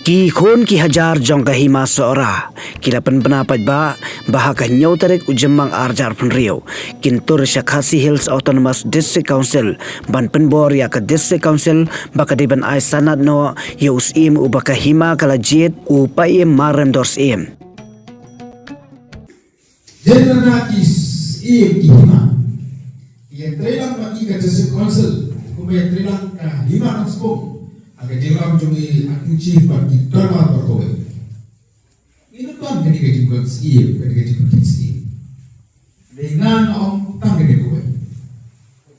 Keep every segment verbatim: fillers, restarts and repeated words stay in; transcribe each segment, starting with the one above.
Ki khun ki hajar jong ka Hima Sohra ki la pynbna paidbah ba ha ka hynñiew tarik u Jymmang arhajar arphew hynriew kin tur sha Khasi Hills Autonomous District Council ban pynbor ïa ka District Council ba ka dei ban ai sanad noh ïa u Syiem uba ka Hima ka la jied, u Paiem Marremdor Syiem. Dei na ki Syiem ki Hima ki ïatreilang bad ngi ka District Council, kumba ïatreilang ka Hima Nongspung ha ka jingïalam jong ngi, acting chief bad ki dorbar baroh kawei. Ngi nym don kane ka jingpynsyiem, kane ka jingpynsyiem. Dei nga nga ong tang kane kawei.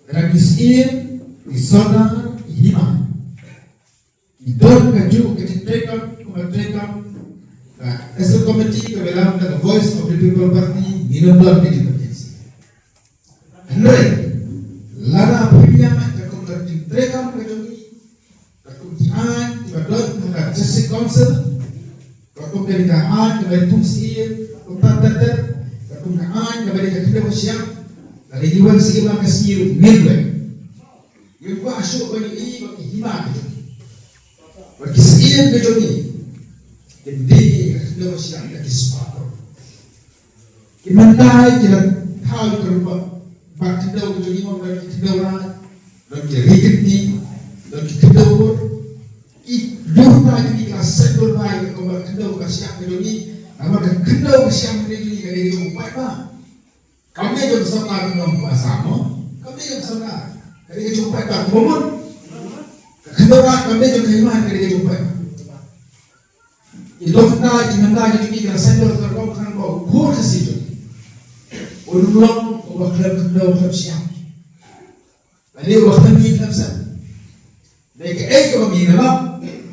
Lada ki Syiem, ki Sordar, ki Hima ki don kajuh ka jingtreikam, kumba treikam ka Associate Committee kaba ïalam da ka Voice of the People Party, ngi nym don ka jingpynsyiem. Hynrei lada phi ïa mat ka kum ka jingtreikam ka jong ngi, ka kum ki aiñ kiba don ha ka District Council, ka kum ka dei ka aiñ kaba ïathung Syiem, ka kum ka ter ter, ka kum ka aiñ kaba dei ka khyndew ka shyiap, lada ngi wan Syiem, ka Syiem ngin wan. Ngim kwah shuh ban ïohi ba ki Hima ka jong ngi, ba ki Syiem ka jong ngi kin die ka khyndew ka shyiap, ka ki spah. Ki mynta ki la thaw ïa ka rupa ba khyndew ka jong ngi, mo, ba ki khyndew raid, ba ki ri kynti, ba ki khyndew bor. Ki ïoh ta jong ngi ki la sep bor ba ïa ka, ba khyndew ka shyiap ka jong ngi, namar ka khyndew ka shyiap ka jong ngi ka dei ka jong u paidbah. Kam dei jong ka sorkar ka jong u Assam, mo. Kam dei jong ka sorkar, ka dei ka jong u paidbah, kumba mut ka khyndew raid kam dei jong ka Hima, ka dei ka jong u paidbah. Ki long ta, ki mynta ki jong ngi ki la sep bor ka rukom khnang ba u khun Khasi jong ngi un long uba khlem khyndew khlem shyiap. Lane uba khlem ïing khlem sem. Dei kaei kaba ngi ïalap,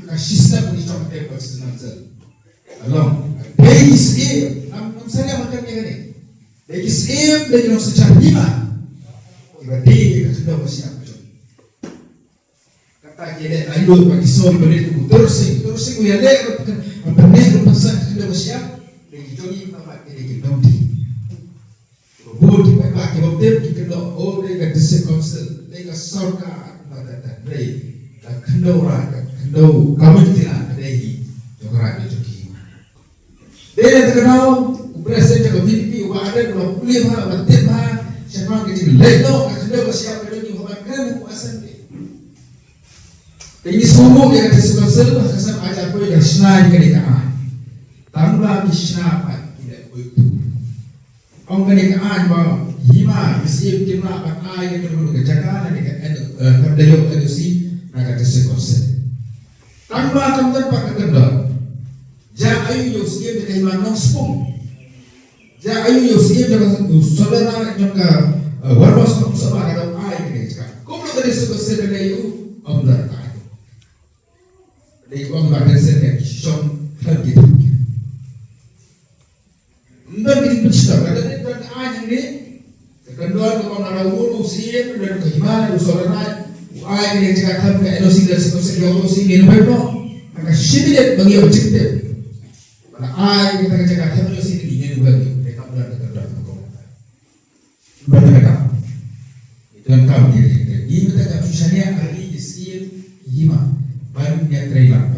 ka shi step ngi shong te ka Constitution Council. Ka long, dei ki Syiem, ngam, ngam salia ban kren ïa kane. Dei ki Syiem, dei ki nongsynshar Hima kiba die ka khyndew ka shyiap ka jong ngi. Kata ki leh ai lut ba ki soi ba leh u Dur Sing, Dur Sing u ïaleh ba pyneh ba pynsan ki khyndew ka shyiap, dei ki jong ngi, kata ba ki dei ki nongdie. Bun ki paidbah ki bym tip ki kynnoh, oh, dei ka District Council, dei ka sorkar, ba ta ta dei ka khyndew raid, ka khyndew ka myntri, ka dei hi jong ka raid jong ki. Dei na kata ka daw u President jong ka V P P u Bah Ardent u la pule bha, u la tip bha shaphang ka jingleh noh ka khyndew ka shyiap ka jong ngi, u la kren ha ka Assembly. Te ngi sngewbha ïa ka District Council, ha ka snem ar hajar arphew ka la shna ïa kane ka aiñ. Tang ba ki shna pat ki leh utu. Ong kane ka aiñ ba Hima, ki Syiem kim lah ban ai ïa kano kano ka jaka lane ka N-, eh, kam da ïoh N O C na ka District Council. Tang ba kam don pat ka kyndon. Jia aiu ïa u Syiem jong ka Hima Nongspung, jia aiu ïa u Syiem jong ka, u Sordar jong ka, eh, Warmos Kong Sabha, ka dang ai kane ka jaka. Kumno ka District Council ka dei ïa u, ym don ka aiu. Dei ong ba ka District ka shong khlem ki thut. Ym don ki jingpynshitom, lada dei don ka aiñ hangne, ka kyndon ka ong lada u Syiem, lada ka Hima, lada u Sordar u ai kane ka jaka khlem ka N O C, lada shisien ka N O C ngin peit noh. Ka shim ïa ba ngi objective ba la ai kata ka jaka khlem N O C, ngin peit noh. Te kam don ka kyndon ka ong. Ba ta ka dei. Ito ka kam ni, ni ba ta ka tu shane ari ki Syiem Hima ban ïatreilang.